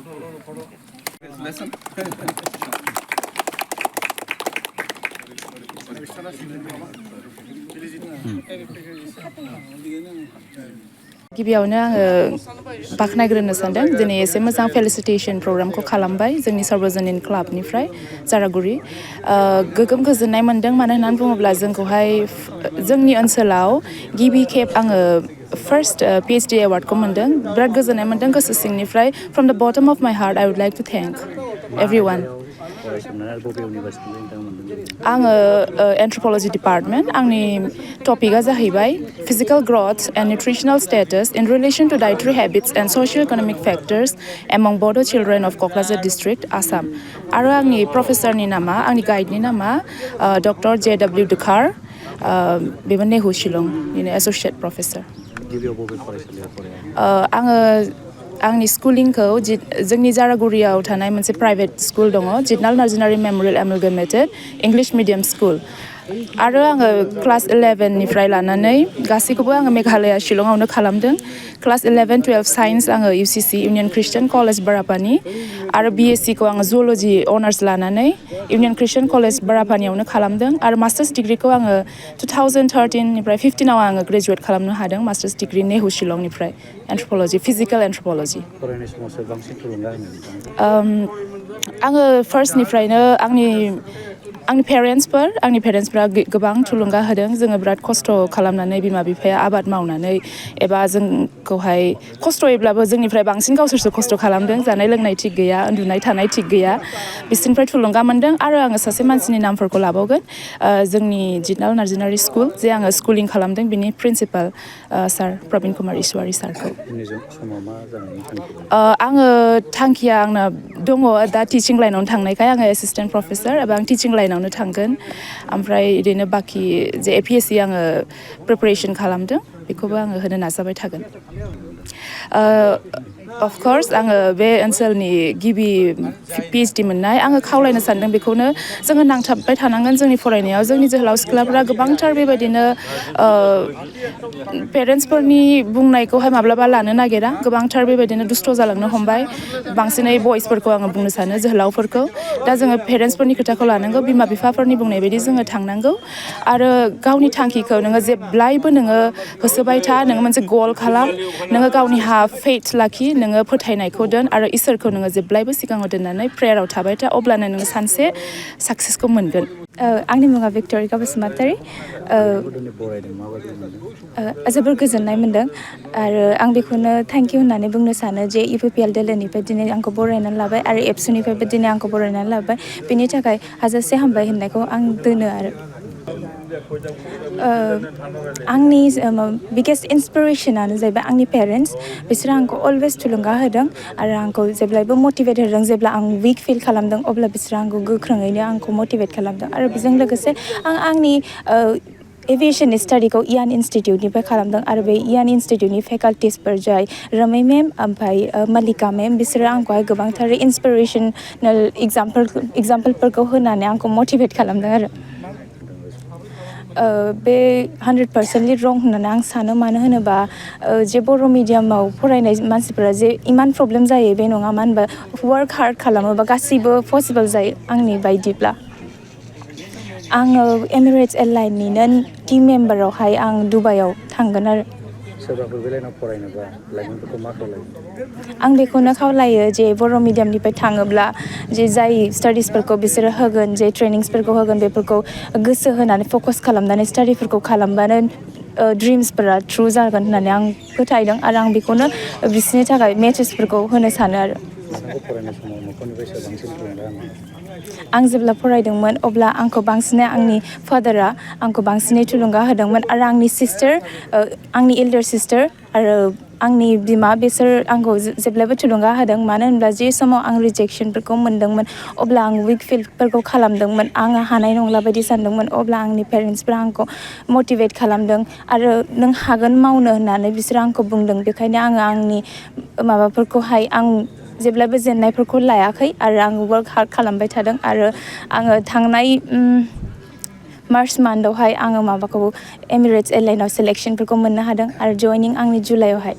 Lesson. गिबियावनो आङो बाख्नायग्रोनो सानदों दिनै एसे मोजां फेलिसिटेसन प्रग्रामखौ खालामबाय जोंनि सर्वजनिन क्लाबनिफ्राय जारागुरि गोगोम गोजोननाय मोन्दों मानो होननानै बुङोब्ला जोंखौहाय जोंनि ओनसोलाव गिबि खेब आङो फार्स्ट PH.D एवार्डखौ मोन्दों बिराद गोजोननाय मोन्दों गोसो सिंनिफ्राय from the bottom of my heart I would like to thank everyone आङो एन्थ्रपलजि डिपार्टमेन्ट आंनि टपिकआ जाहैबाय physical growth and nutritional status in relation to dietary habits and socio-economic factors among Bodo children of Kokrazar district, Assam. आरो आंनि प्रोफेसरनि नामा आंनि गाइडनि नामा doctor J.W. दुखार बेबो नेहु शिलं एस'सिएट प्रफेसर आङो आंनि स्कुलिंखौ जोंनि जारागुरियाव थानाय मोनसे प्राइभेट स्कुल दङ Jitnal Narzary memorial amalgamated English medium school आरो आङो क्लास 11 निफ्राय लानानै गासैखौबो आङो मेघालया शिलंआवनो खालामदों क्लास 11, 12 साइन्स आङो UCC इउनियन ख्रिस्टियान कलेज बारापानि आरो BSc खौ आङो जुल'जि अनार्स लानानै इउनियन ख्रिस्टियान कलेज बारापानियावनो खालामदों आरो मास्टार्स डिग्रिखौ आङो 2013 निफ्राय 15 आव आङो ग्रेजुवेट खालामनो हादों मास्टार्स डिग्रि नेहु शिलंनिफ्राय एन्थ्रपलजि फिजिकेल एन्थ्रपलजि आङो फार्स्टनिफ्रायनो आंनि पेरेन्टसफ्रा गोबां थुलुंगा होदों जोङो बिराद खस्थ' खालामनानै बिमा बिफाया आबाद मावनानै एबा जोंखौहाय खस्थ'यैब्लाबो जोंनिफ्राय बांसिन गावसोरसो खस्थ' खालामदों जानाय लोंनाय थिग गैया उन्दुनाय थानाय थिग गैया बिसोरनिफ्राय थुलुंगा मोन्दों आरो आङो सासे मानसिनि नामफोरखौ लाबावगोन जोंनि जितनाल नार्जारि स्कुल जे आङो स्कुलिं खालामदों बिनि प्रिन्सिपाल सार प्रबिन कुमार इसवारि सारखौ आङो थांखिया आंना दङ दा टिचिं लाइनावनो थांनायखाय आङो एसिस्टेन्ट प्रफेसर एबा आं टिचिं लाइनावनो थांगोन ओमफ्राय बिदिनो बाखि जे APSC आङो प्रिपारेसन खालामदों बेखौबो आङो होनो नाजाबाय थागोन अफकर्स आङो बे ओनसोलनि गिबि PH.D मोननाय आङो खावलायनो सानदों बेखौनो जोङो नांथाबबाय थानांगोन जोंनि फरायनायाव जोंनि जोहोलाव सिख्लाफोरा गोबांथार बेबायदिनो पेरेन्टसफोरनि बुंनायखौहाय माब्लाबा लानो नागिरा गोबांथार बेबायदिनो दुस्थ' जालांनो हमबाय बांसिनै बयसफोरखौ आङो बुंनो सानो जोहोलावफोरखौ दा जोङो पेरेन्टसफोरनि खोथाखौ लानांगौ बिमा बिफाफोरनि बुंनाय बायदि जोङो थांनांगौ आरो गावनि थांखिखौ नोङो जेब्लायबो नोङो होसोबाय था नोङो मोनसे गल खालाम नोङो गावनि फेथ लाखि नोङो फोथायनायखौ दोन आरो इसोरखौ नोङो जेब्लायबो सिगाङाव दोननानै प्रेयाराव थाबाय था अब्लानो नोङो सानसे साक्सेसखौ मोनगोन आंनि मुङा भिक्ट'रिया बसुमातारी जोबोर गोजोननाय मोन्दों आरो आं बेखौनो थेंक इउ होननानै बुंनो सानो जे UPPL दोलोनिफ्राय दिनै आंखौ बरायनानै लाबाय आरो एबसुनिफ्रायबो दिनै आंखौ बरायनानै लाबाय बिनि थाखाय हाजासे हामबाय होननायखौ आं दोनो आरो आंनि बिगेस्ट इन्सपिरेसनानो जाहैबाय आंनि पेरेन्टस बिसोरो आंखौ अलवेज थुलुंगा होदों आरो आंखौ जेब्लायबो मटिभेट होदों जेब्ला आं उइक फिल खालामदों अब्ला बिसोरो आंखौ गोख्रोङैनो आंखौ मटिभेट खालामदों आरो बेजों लोगोसे आंनि एभिएसननि स्टाडिखौ इयान इन्सटिटिउटनिफ्राय खालामदों आरो बे इयान इन्सटिटिउटनि फेकाल्टिसफोर जाय रमै मेम ओमफ्राय मल्लिका मेम बिसोरो आंखौहाय गोबांथार इन्सपिरेसनेल एग्जाम्पलफोरखौ होनानै आंखौ मटिभेट खालामदों आरो बे 100% रं होननानै आं सानो मानो होनोबा जे बर' मिडियामाव फरायनाय मानसिफोरा जे इमान प्रब्लेम जायो बे नङा मानो होनबा वार्क हार्ड खालामोबा गासैबो पसिबल जायो आंनि बायदिब्ला आङो एमिरेट्स एयारलाइननिनो टिम मेम्बारावहाय आं दुबाइयाव थांगोन आरो आं बेखौनो खावलायो जे बर' मिडियामनिफ्राय थाङोब्ला जे जाय स्टाडिसफोरखौ बिसोरो होगोन जे ट्रेनिंसफोरखौ होगोन बेफोरखौ गोसो होनानै फकास खालामनानै स्टाडिफोरखौ खालामबानो ड्रिम्सफोरा ट्रु जागोन होननानै आं फोथायदों आरो आं बेखौनो बिसोरनि थाखाय मेसेजफोरखौ होनो सानो आरो आं जेब्ला फरायदोंमोन अब्ला आंखौ बांसिनै आंनि फादारा आंखौ बांसिनै थुलुंगा होदोंमोन आरो आंनि सिस्टार आंनि एल्डार सिस्टार आरो आंनि बिमा बिसोर आंखौ जेब्लायबो थुलुंगा होदों मानो होनब्ला जे समाव आं रिजेक्सनफोरखौ मोनदोंमोन अब्ला आं उइक फिलफोरखौ खालामदोंमोन आङो हानाय नंला बायदि सानदोंमोन अब्ला आंनि पेरेन्टसफ्रा आंखौ मटिभेट खालामदों आरो नों हागोन मावनो होननानै बिसोरो आंखौ बुंदों बेखायनो आङो आंनि माबाफोरखौहाय आं जेब्लाबो जेननायफोरखौ लायाखै आरो आं वार्क हार्ड खालामबाय थादों आरो आङो थांनाय मार्च मान्थआवहाय आङो माबाखौ एमिरेट्स एयारलाइनाव सिलेक्सनफोरखौ मोननो हादों आरो जयनिं आंनि जुलाइआवहाय